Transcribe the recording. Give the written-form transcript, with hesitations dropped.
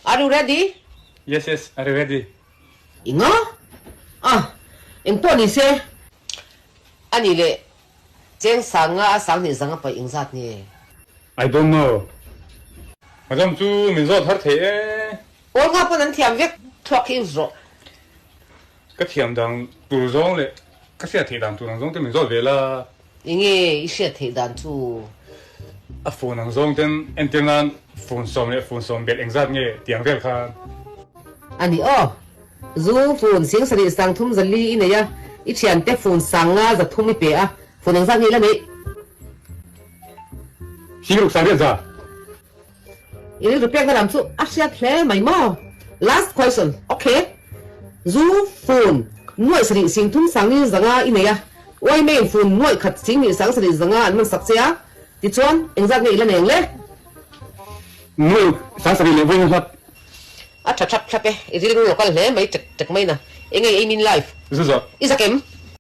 Are you ready? Yes yes, are ready. Enga? Ah, engpawh ni se. A nih leh cheng sang nga a sang hnih zang a paih engzat nge? I don't know. Madam chu min zawt har thei e. Awl nga pawn an thiam vek thluak hi use rawh. Ka thiam dan tur zawng leh ka hriat theih dan tur ang zawng te min zawt ve la. Enge i hriat theih dan chu? A phone ang zawng ten entir nan phone sawm leh phone sawm belh engzat nge tiang vel khan. A ni aw. Zu phone sing sarih sang thum zali i nei a, i thiante phone sang nga za thum i pe a, phone engzat nge i la neih? Sing ruk sang riat za. I rilru pekna lam chu a hriat hle mai maw? Last question, ok. Zu fun nuaih sarih sing thum sang ni zanga i nei a, Uaimeiin fun nuaih khat sing hnih sang sarih zanga an man sak che a, tichuan engzat nge i la neng le? Nuaih sang sarih leh vawiin hlap. A tha thlap thlap e, i rilru lo kal hle mai tek tek mai na. Enge i aim in life? Zu zawh. I zak em?